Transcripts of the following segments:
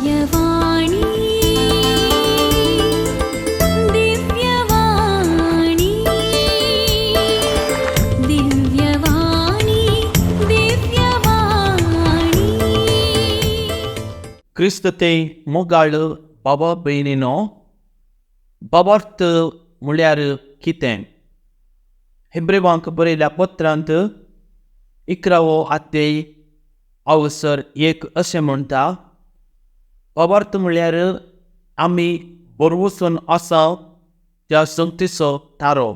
दिव्यवाणी दिव्यवाणी दिव्यवाणी दिव्यवाणी. क्रिस्त ते मोगाळ बाबा भयणीनो, बाबार्थ म्हळ्यार कितें? हेब्रेवांक बरयल्या पत्रांत 11वो अध्याय अवसर 1 अशें म्हणटा, बाबार्थ म्हळ्यार आमी बरवसून आसा त्या संगतीचो थारो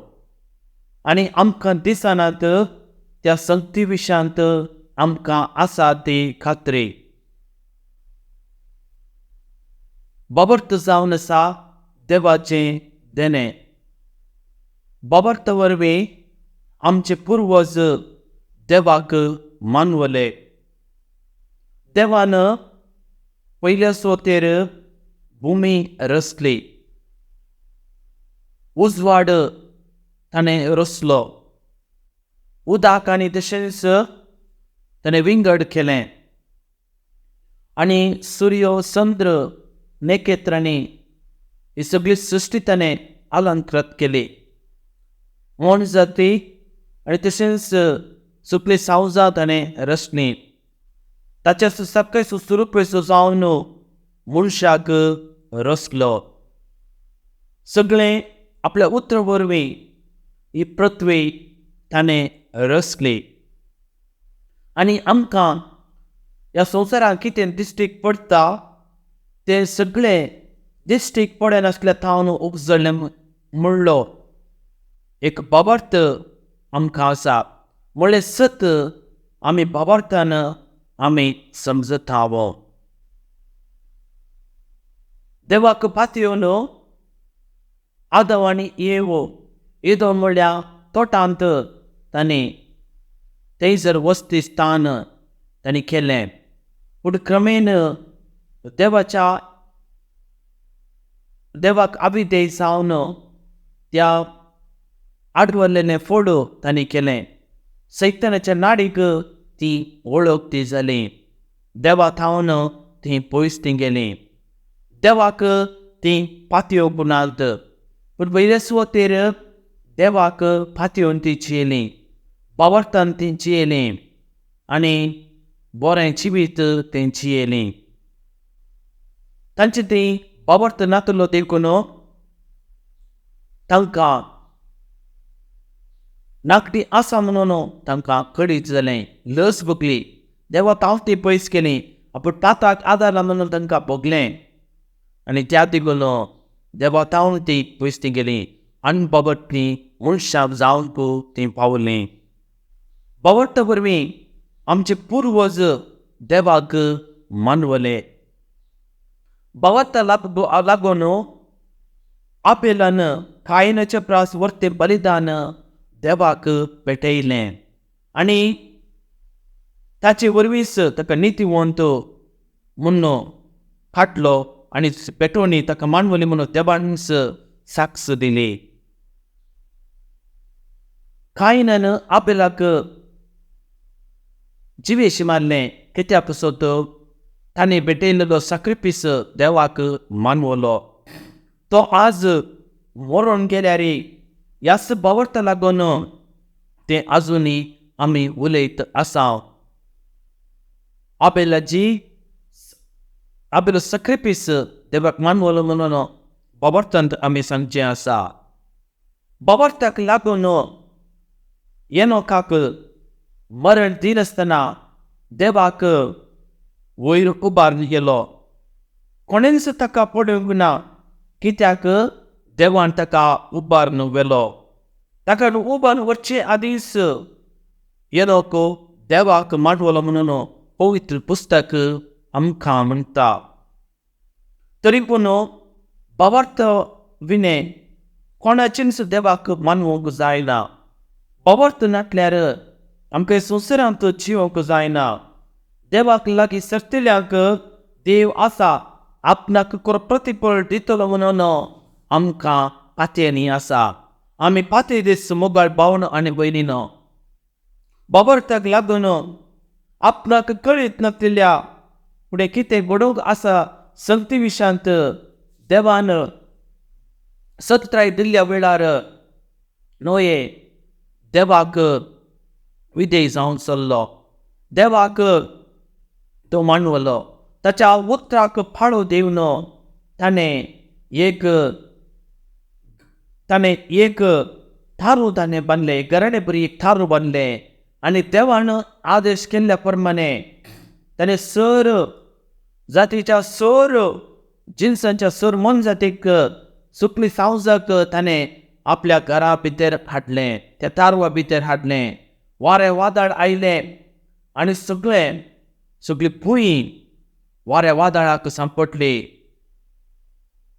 आनी आमकां दिसनात त्या संगती विशयांत आमकां आसा ती खात्री. बाबर्थ जावन आसा देवाचें देणें. बाबर्थ वरवीं आमचे पुर्वज देवाक मानवले. देवान पयल्या सोतेर भुमी रचली, उजवाड ताणें रचलो, उदक आनी तशेंच ताणें विंगड केलें आनी सूर्य चंद्र नखेत्रांनी ही सगळी सृश्टी ताणें अलंकृत केली. मोनजाती आनी तशेंच सगळी सावजां ताणें रचली. ताच्या सकाळी सुरुपेचो जावन मनशाक रचलो. सगळें आपल्या उतरा वरवीं ही पृथ्वी ताणें रचली आनी आमकां ह्या संवसारांत कितें दिश्टीक पडटा तें सगळें दिश्टीक पडनासल्या थावन उपजलें म्हणलो एक बाबार्थ आमकां आसा. म्हळ्यार सत आमी बाबार्थान आमी समजता. देवाक पातयेवन आदव आनी एव येदो म्हळ्यार तोटांत तांणी थंयसर वस्ती स्थान तांणी केलें. पूण क्रमेण देवाच्या देवाक अविधेय जावन त्या आडवरलेलें फोड तांणी केलें. सैतानाच्या नाडीक ती वळख ती जाली. देवा थावन ती पयस ती गेली. देवाक ती पातयेवंक नात, पूण पयले सुवातेर देवाक पातयेवन ती जियेली, बावर्थान ती जियेली आनी बरें जिवीत ती जियेली. तांचे ती बावर्त नातलो देखून तांकां नाकटी आसा म्हणून तांकां कळीत जालें, लस भोगली. देवा तांव ती पयस केली, आपूण ताताक आदारला म्हणून तांकां भोगलें आनी त्या देखून देवा तावन ती पयस ती गेली. अनबाबतली मनशां जावंक ती पावलीं. बावर्त वरवीं आमचे पुर्वज देवाक मानवले. बावर्ता लागून आबेलान कायनाचे प्रास वर्ते बलिदान देवाक पेटयलें आनी ताचे वरवींच ताका नितीवंत म्हूण काडलो आनी पेटोवणी ताका मानवली म्हणून देवानच साक्ष दिली. कायनान आबेलाक जिवेशी मारलें कित्याक पासत ताणें भेटयलेलो साक्रिफीस देवाक मानवलो. तो आज मरोन गेल्यार ह्याच बावर्ता लागून तें आजुनूय आमी उलयत आसा. आबेलाची आबेलो साक्रिफीस देवाक मानवलो म्हणून बावर्तांत आमी सांगचें आसा. बावर्ताक लागून येनोकाक मरण दिनासतना देवाक वयर उबारून गेलो. कोणेंच ताका पळोवंक ना, कित्याक देवान ताका उबारून व्हेलो. ताका उबारून व्हरचे आदींच येनोक देवाक मांडवलो म्हणून पवित्र पुस्तक आमकां म्हणटा. तरी पूण बाबार्थ विणें कोणाचेंच देवाक मानवंक जायना. बाबार्थ नाटल्यार आमकां संवसारांत जिवंक जायना. देवाक लागीं सरतल्यांक देव आसा आपणाक प्रतिफळ दितलो म्हणून आमकां पातयेनी आसा. आमी पातये दीस मोगाळ भावन आनी भयणीनो. बाबार्थाक लागून आपणाक कळीत नासलेल्या फुडें कितें घडोवंक आसा संगती विशांत देवान सत्राय दिल्ल्या वेळार नोये देवाक विधेय जावन चल्लो, देवाक तो मांडवलो. ताच्या उतराक पाळो दिवन ताणें एक थारू ताणें बांदलें, घराणे बरी एक थारू बांदलें आनी देवान आदेश केल्ल्या प्रमाणे ताणें सर जातीच्या सर जिन्सांच्या सर मनजातीक सुकली सावजाक ताणें आपल्या घरा भितर हाडलें, त्या तारवा भितर हाडलें. वारें वादळ आयलें आनी सगळें सगळी भूंय वाऱ्या वादळाक सांपडली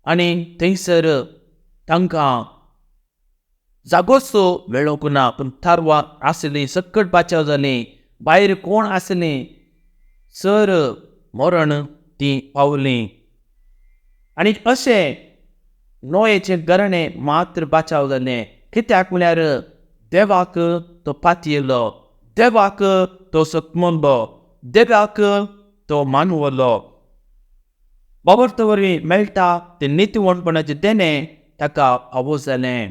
आनी थंयसर तांकां जागोचो मेळोंक ना. पूण थारवा आसली, सकट बाचाव जाली, भायर कोण आसली सर मरण ती पावली. आनी अशें नोयेचें घराणें मात्र बाचाव जालें. कित्याक म्हळ्यार देवाक तो पातयेलो, देवाक तो सतमलो, देवाक तो मानवलो. बाबर्त वरवीं मेळटा तें नितीवणपणाचें देणें ताका फावो जालें.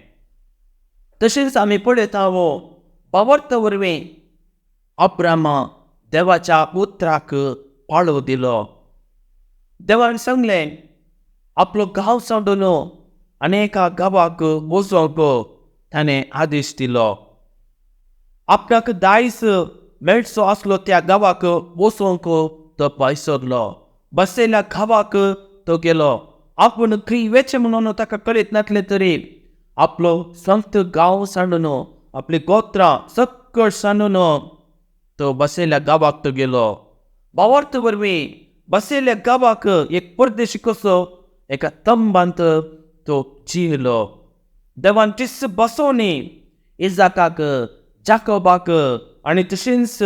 तशेंच आमी पळयता वो बाबर्त वरवीं अब्रामा देवाच्या उतराक पाळो दिलो. देवान सांगलें आपलो गांव सोडून आनी एका गांवाक वचोंक ताणें आदेश दिलो. आपणाक दायज मेळचो आसलो त्या गांवाक वचोंक तो भायसरलो. बसयल्या गांवाक तो गेलो. आपूण खंय वेचें म्हणून ताका कळीत नासलें तरी आपलो संत गांव सांडून आपली गोत्रां सकट सांडून तो बसयल्या गांवाक तो गेलो. बावर्त वरवीं बसयल्या गांवाक एक परदेशी कसो एका तंबांत तो जियेलो. देवान तीच बसोवणी इजाकाक, जाकोबाक आनी तशेंच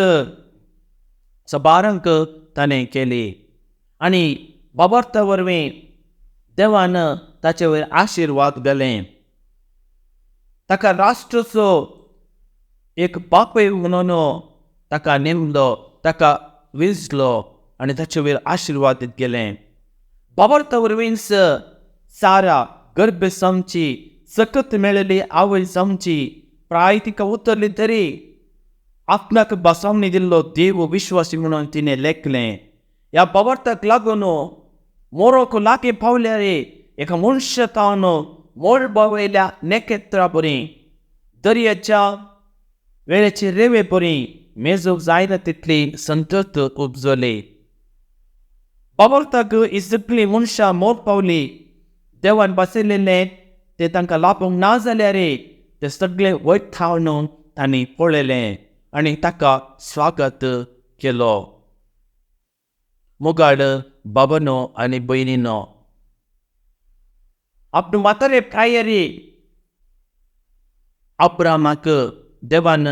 सबारांक ताणें केली आनी बाबर्ता वरवीं देवान ताचे वयर आशिर्वाद घाले. ताका राष्ट्राचो एक बापूय म्हणून ताका नेमलो, ताका विजलो आनी ताचे वयर आशिर्वाद दीत गेले. बाबर्ता वरवींच सारा गर्भ जावची, सकत मेळिल्ली आवय जावची प्राय तिका उतरली तरी आपणाक बसावणी दिल्लो देव विश्वासी म्हणून तिणें लेखलें. ह्या बाबर्ताक लागून मोरोक लागीं पावल्यार एका मनशान मळबा वयल्या नखेत्रा बरी, दर्याच्या वेळेचे रेवे बरी मेजूंक जायना तितली संतत उपजली. बाबर्ताक ही सगळीं मनशां मोर पावली. देवान बसयलेलें तें तांकां लाभूंक ना जाल्यार ते सगळे वयर थावन तांणी पळयलें आनी ताका स्वागत केलो. मोगाळ बाबानो आनी भयणीनो, आपले म्हातारे प्रायरी अब्रामाक देवान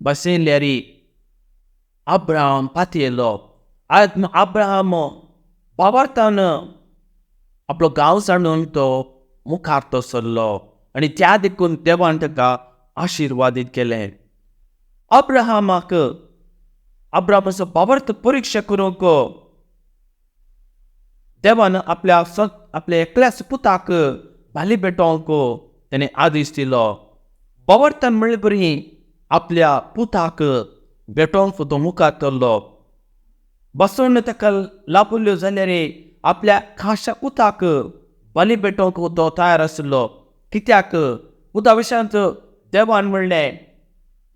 बसयल्यार अब्राम पातयेलो. अब्राम बाबार्थान आपलो गांव सांडून तो मुखार तो सरलो आनी त्या देखून देवान ताका आशिर्वादीत केलें. अब्राहमाक अब्रामाचो बाबर्थ परिक्षा करूंक देवान आपल्या आपल्या एकल्याच पुताक भाली भेटोवंक ताणें आदेश दिलो. बाबर्तान म्हणले बरी आपल्या पुताक भेटोवंक तो मुखार तरलो. बसवण ताका लाभल्ल्यो जाल्यार आपल्या खाशा पुताक बली भेटोवंक तो तयार आशिल्लो. कित्याक पुता विशयांत देवान म्हणलें,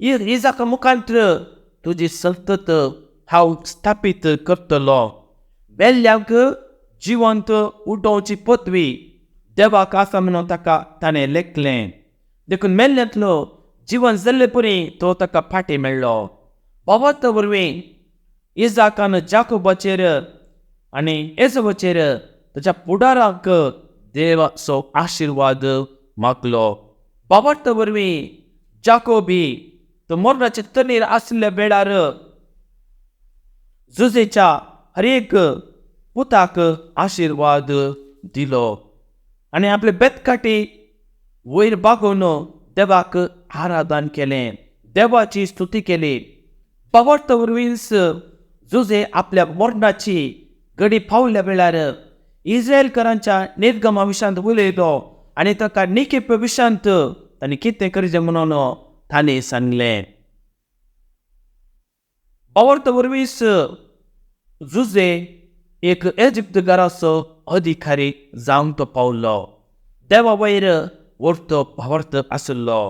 इजाका मुखांत तुजी संतत हांव स्थापीत करतलो. वेल्ल्यांक जिवंत उठोवची पदवी देवाक आसा म्हणून ताका ताणें लेखलें. देखून मेल्ल्यांतलो जिवन जाल्ले परी तो ताका फाटीं मेळ्ळो. बाबा वरवीं इजाकान जाकोबाचेर आनी एजोबाचेर ताच्या फुडाराक देवाचो आशिर्वाद मागलो. बाबा वरवीं जाकोबी तो मरणाचे तणीर आशिल्ल्या वेळार जुजेच्या हर एक पुताक आशिर्वाद दिलो आनी आपले बेतकाटी वयर बागोवन देवाक आराधन केलें, देवाची स्तुती केली. बाबा वरवींच जुजे आपल्या मरणाची घडी पावल्या वेळार इस्रायलकारांच्या निर्गमा विशयांत उलयलो आनी ताका निकेप विशयांत तांणी कितें करचें म्हणून तांणी सांगलें. भावार्थ वरवींच जुजे एक इजिप्तकाराचो अधिकारी जावंक तो पावलो. देवा वयर व्हडतो भावार्थ आशिल्लो.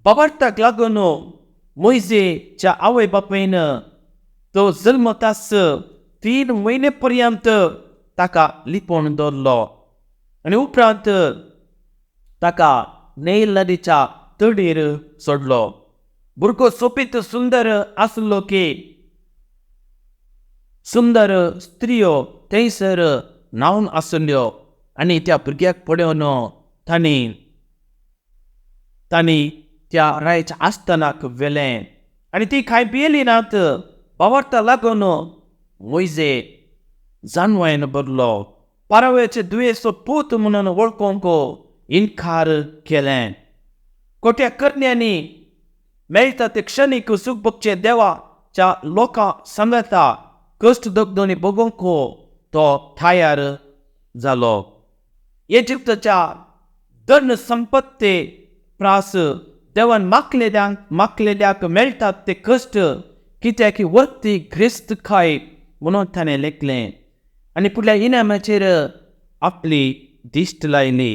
भावार्थाक लागून मोयजेच्या आवय बापायन तो जल्मताच 3 म्हयने पर्यंत ताका लिपोवन दवरलो आनी उपरांत ताका नेल नदीच्या तडीर सोडलो. भुरगो सोबीत सुंदर आसलो की सुंदर स्त्रियो थंयसर न्हांवन आसल्यो आनी त्या भुरग्याक पळोवन तांणी तांणी त्या रायाच्या आस्थानाक व्हेलें आनी ती कांय भियेली नात. भावार्था लागून मोयजे जानवायन भरलो. पारावयाचे दुयेचो पूत म्हणून वळखूंक इनकार केलें. खोट्या करण्यांनी मेळटा ते क्षणीक सूख भोगचें देवाच्या लोकां सांगता कश्ट दगदणी भोगूंक तो तयार जालो. इजिप्ताच्या धन संपत्ती प्रास देवान मागलेल्याक मेळटात ते कश्ट कित्याक वर्ती ग्रेस्तकाय म्हणून ताणें लेखलें आनी फुडल्या इनामाचेर आपली दिश्ट लायली.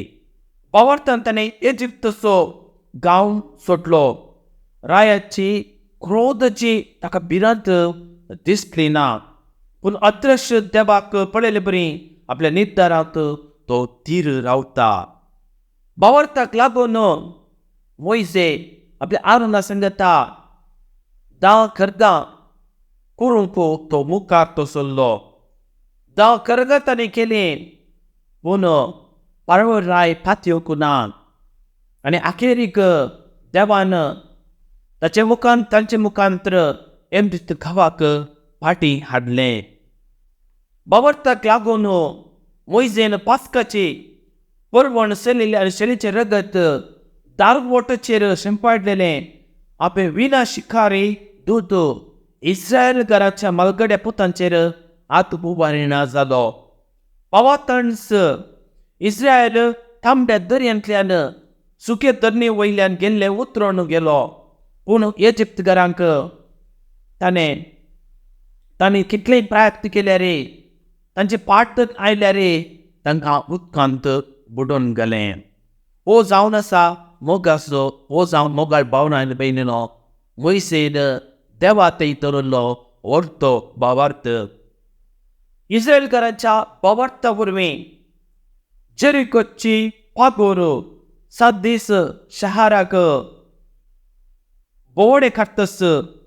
भावार्थान ताणें इजिप्तचो गांव सोडलो. रायाची क्रोधाची ताका भिरांत दिसली ना, पूण अदृश्य देवाक पळयले बरी आपल्या निर्धारांत तो धीर रावता. भावार्थाक लागून मोयजे आपल्या आरुणा सांगता 10 खर्गां करूंक तो मुखार तो सरलो. 10 खर्गां ताणें केलीं पूण पारव राय पातयेवंक ना आनी अखेरीक देवान ताचे मुखान तांचे मुखांतर एमजिप्त गांवाक फाटीं हाडलें. भावार्थाक लागून मोयजेन पास्काची परवण चलिल्लें आनी शेलीचें रगत दारवोटाचेर शिंपाडलेलें आपले विना शिकारी दूत इस्रायल घराच्या मालगड्या पुतांचेर हात उबारिना जालो. भावार्थानच इस्रायल तांबड्या दर्यांतल्यान सुके धरणे वयल्यान गेल्ले उतरून गेलो, पूण इजिप्तकारांक ताणें तांणी कितलेय प्रयत्न केल्यार रे, तांचे पाट आयल्यार रे तांकां उदकांत बुडोवन गेलें. हो जावन आसा मोगाचो, हो जावन मोगाळ भावना आनी भयणीनो मोयसेन देवा थंय दवरिल्लो व्हडतो भावार्थ. इस्रायलकारांच्या भावार्था वरवीं जेरिकोची पागोर 7 दीस शहराक भोंवडे काडटच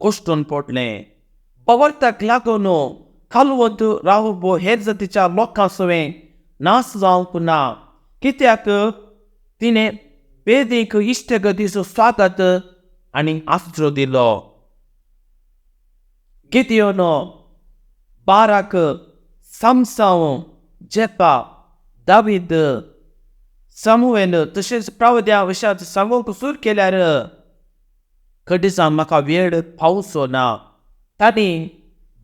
कोश्टून पडलें. भावार्थाक लागून कालवंत रावप हेर जातीच्या लोकां सवें नाश जावंक ना, कित्याक तिणें बेदीक इश्टगतीचो स्वागत आनी आसरो दिलो. गिदियोन, बाराक, सामसांव, जेपा, दावीद, सामुएल तशेंच प्रावद्या विशयांत सांगूंक सुरू केल्यार खडिसान म्हाका वेळ पावचो ना. तांणी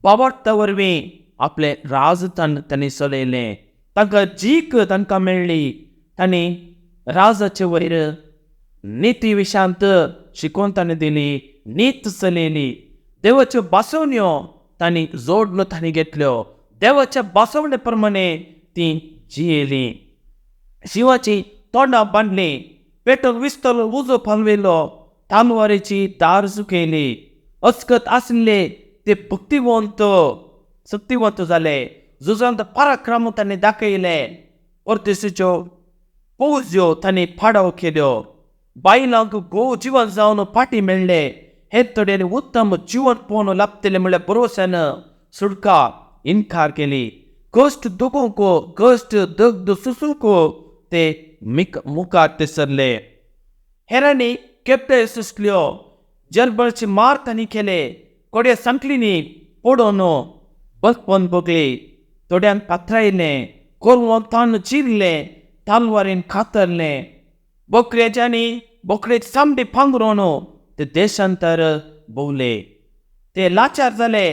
भावार्था वरवीं आपलें राजतान तांणी चलयलें. तांकां जीक तांकां मेळ्ळी. तांणी राजाचे वयर निती विशयांत शिकोवन तांणी दिली, नीत चलयली. देवाच्यो भासवण्यो तांणी जोडलो तांणी घेतल्यो. देवाच्या भासवणे प्रमाणे ती जियेली. शिंवाची तोंडां बांदली, पेटोवन विस्तलो उजो पालवयलो, तालवारीची दार सुकयली. अस्कत आशिल्ले ते भक्तिवंत शक्तिवंत जाले. झुजांत पराक्रम तांणी दाखयले. परदेशीच्यो फौज्यो तांणी पाडाव केल्यो. बायलांक घोव जिवन जावन फाटीं मेळ्ळे. हे तरेन उत्तम जिवन पळोवन लाभतलें म्हणल्यार भरवश्यान सुटका इनकार केली. कश्ट दुखूंक, कश्ट दग्ध सुसूंक ते मुखार ते सरले. हेरांनी केपटे सुचल्यो, जरबळची मार तांणी केले. कोड्या सांखलींनी पडोवन बसपन भोगली. थोड्यांक पात्रायलें, कोरवंतान चिरलें, तालवारीन कातरलें. बोकड्याच्यांनी बोकडेची चामडी पांगरून ते देशांतर भोंवले. ते लाचार जाले,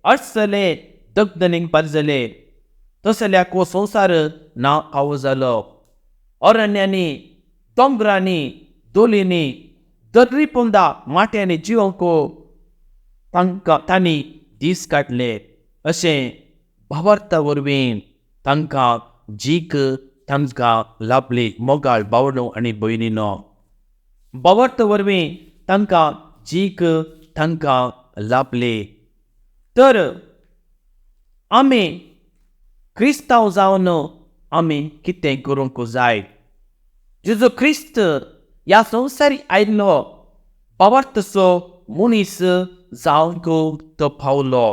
अडचले, दगदनीक बाजले. तसल्याक हो संवसार ना फावो जालो. अरण्यांनी, दोंगरांनी, दोलींनी, दर्री पोंदा माट्यांनी जिवंक तांकां तांणी दीस काडले. अशें भावार्था वरवीं तांकां जीक तांकां लाभली. मोगाळ भावनो आनी भयणीनो, भावार्थ वरवीं तांकां जीक तांकां लाभली. तर आमी क्रिस्तांव जावन आमी कितें करूंक जाय? जेजू क्रिस्त ह्या संवसारी आयिल्लो भावार्थचो मनीस जावंक तो पावलो.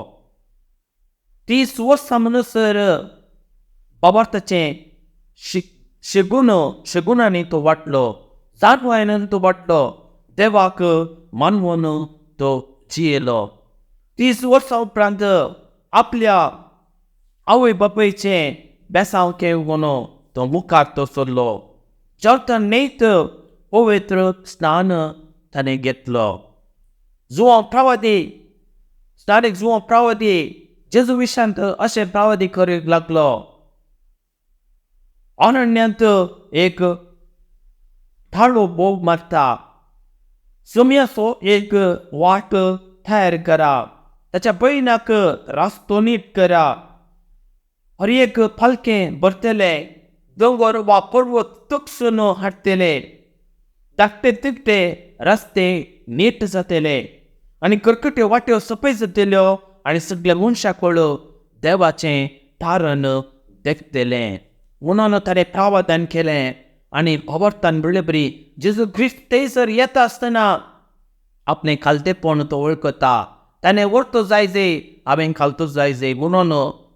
30 वर्सां म्हणसर भावार्थाचें शेगुणांनी तो वांटलो, जाणवायेन तो वांटलो, देवाक मानवून तो जियेलो. 30 वर्सां उपरांत आपल्या आवय बापायचें बेसांव घेवन तो मुखार तो सरलो. जॉर्दन न्हंयत पवित्र स्नान ताणें घेतलो. जुवांव प्रावादी, स्नानीक जुवांव प्रावादी जेजू विशांत अशें प्रावादी करूंक लागलो. अरण्यांत एक थाळो बोग मारता, सोम्याचो एक वाट तयार करा, ताच्या भयणाक रास्तो नीट करा, हर एक पालखें भरतले, दोंगर वा पर्वत तकसून हाडटले, धाकटे तिकटे रस्ते नीट जातले आनी करकट्यो वाट्यो सपय जातल्यो आनी सगल्या मनशाक देवाचें तारण देखतलें. म्हणून ताणें प्रावधान केलें आनी भावार्थान म्हणले बरी जेजू क्रिस्त थंयसर येता आसतना आपलें खालतेपण तो वळखता. ताणें व्हरतो जाय जे हांवें खालतो जाय जे म्हणून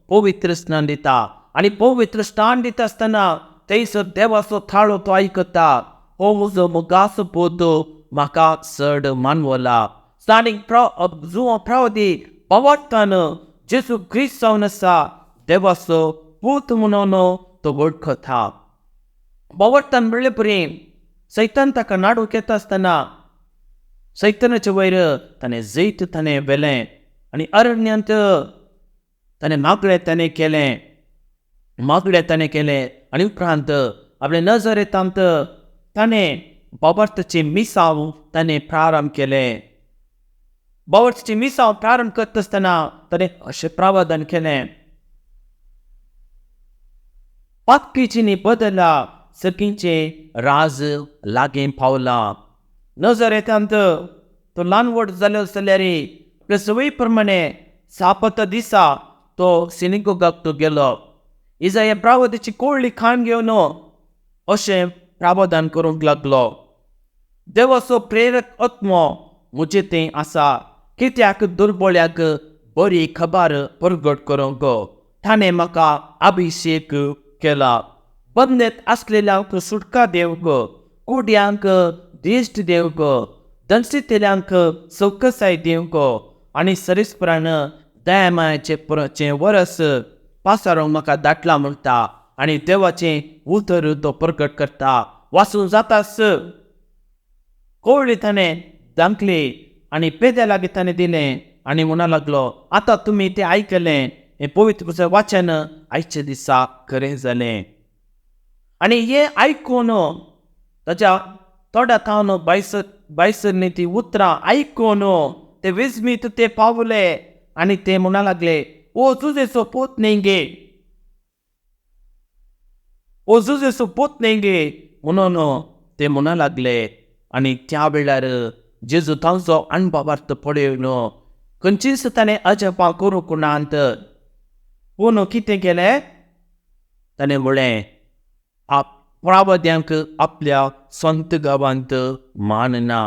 पवित्र स्नान दिता. आनी पवित्र स्नान दिता आसतना थंयसर देवाचो थाळो तो आयकता, हो म्हजो मोगाचो पूत, म्हाका चड मानवला. स्नानीक जुवांव प्रावदी भावार्थान जेजू क्रिस्त जावन आसा देवाचो पूत म्हणून तो वळखता. भावार्थान म्हणले परी सैतान ताका नाडूंक येता आसतना सैतानाचे वयर ताणें जैत ताणें व्हेलें आनी अरण्यांत ताणें मागणें ताणें केलें, मागणें ताणें केलें. आनी उपरांत आपले नजरेंत ताणें भावार्थाचें मिसांव ताणें प्रारंभ केलें. भावार्थाचें मिसांव प्रारंभ करता आसतना ताणें अशें प्रावधान केलें, पातकीचीनी बदला सगळींचें राज लागीं पावलां. नजरेंत तो ल्हान व्हड जालो जाल्यार आपले संवय प्रमाणे सापत दिसा तो सिनेगोगाक तो गेलो. इजाया प्रावधाची कोळी खाण घेवन अशें प्रावधान करूंक लागलो, देवाचो प्रेरक आत्मो म्हजें तें आसा, कित्याक दुर्बळ्याक बरी खबर परगट करूंक ताणें म्हाका अभिशेक केला, बंदेत आसलेल्यांक सुटका दिवंक, कुड्यांक दिश्ट दिवंक, दंशितल्यांक चवकसाय दिवंक आनी सरीसपरान दयामायाचें वरस पासारूंक म्हाका धाडला म्हणटा. आनी देवाचें उतर तो प्रगट करता. वाचून जाताच कोवळी ताणें धांकली आनी पेद्या लागीं ताणें दिलें आनी म्हणा लागलो, आतां तुमी तें आयकलें, हें पवित्र वाचन आयच्या दिसा खरें जालें. आनी हें आयकून ताच्या तोंडा थावन भायसरलीं ती उतरां आयकून ते विस्मीत ते पावले आनी ते म्हणा लागले, ओ जुजेचो पूत न्ही गे, ओ जुजेचो पूत न्ही गे म्हणून ते म्हणा लागले. आनी त्या वेळार जेजू तांचो अणभवार्थ पळयलो, खंयचीच ताणें अजापां करूंक नात, पूण कितें केलें ताणें म्हळें, प्रावद्यांक आपल्या संत गांवांत मान ना,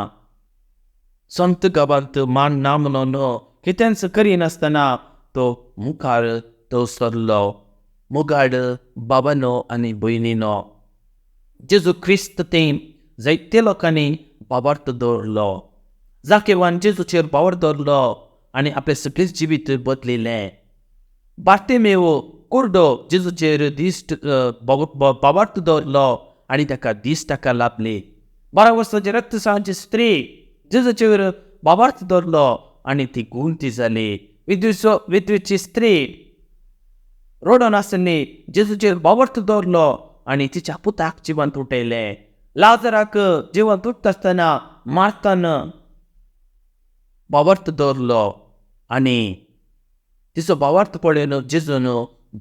संत गांवांत मान ना म्हणून कितेंच करिनासतना तो मुखार तो सरलो. मुगाड बाबानो आनी भयणीनो, जेजू क्रिस्त तें जायते लोकांनी भावार्थ दवरलो. जाकेवान जेजूचेर भावार्थ दवरलो आनी आपलें सगळें जिवीत बदलिलें. बार्तेमेव कुर्डो जेजूचेर दिश्ट भावार्थ दवरलो आनी ताका दिश्ट ताका लाभली. 12 वर्सांची रक्तस्रावाची स्त्री जेजूचेर भावार्थ दवरलो आनी ती गुंती जाली. विद्युची स्त्री रडोन आसली जेजूचेर भावार्थ दवरलो आनी तिच्या पुताक जिवंत उठयलें. लाजराक जिवंत उठता आसतना मार्तान भावार्थ दवरलो आनी तिचो भावार्थ पळयलो जेजून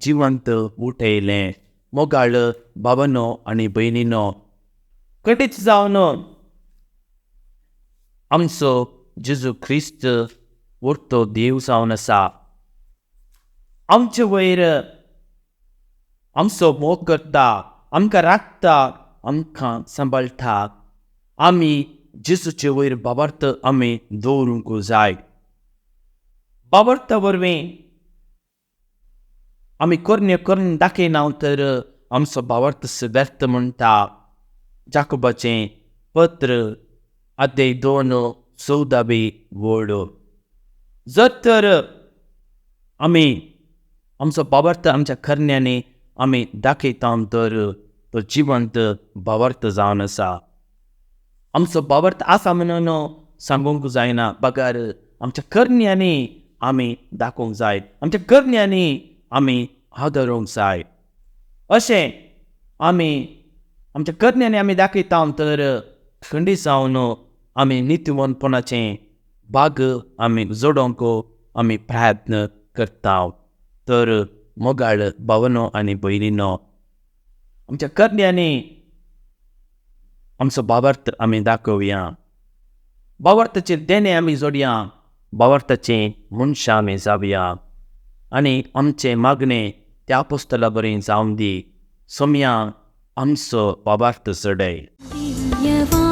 जिवंत उठयलें. मोगाळ भावानो आनी भयणीनो, खंडीत जावन आमचो जेजू क्रिस्त उरतो देव जावन आसा. आमचे वयर आमचो मोग करता, आमकां राखता, आमकां सांबाळटा. आमी जेजूचे वयर भावार्थ आमी दवरूंक जाय. भावार्था वरवीं आमी करण्यो करून दाखयना तर आमचो भावार्थ व्यर्थ म्हणटा. जाकोबाचें पत्र अध्याय 2 14 वळ. जर तर आमी आमचो भावार्थ आमच्या करण्यांनी आमी दाखयता तर तो जिवंत भावार्थ जावन आसा. आमचो भावार्थ आसा म्हणून सांगूंक जायना, बगर आमच्या करण्यांनी आमी दाखोवंक जाय, आमच्या करण्यांनी आमी आदरूंक जाय. अशें आमी आमच्या करण्यांनी आमी दाखयता तर खंडीत जावन आमी नितीवंतपणाचें भाग आमी जोडोवंक आमी प्रयत्न करता. तर मोगाळ भावनो आनी भयणीनो, आमच्या करण्यांनी आमचो भावार्थ आमी दाखोवया. भावार्थाचें देणें आमी जोडया, भावार्थाचें मनशां आमी जावया आनी आमचें मागणें त्या पुस्तला बरें जावन दी. सोमया आमचो भावार्थ चडय. दिव्यवाणी.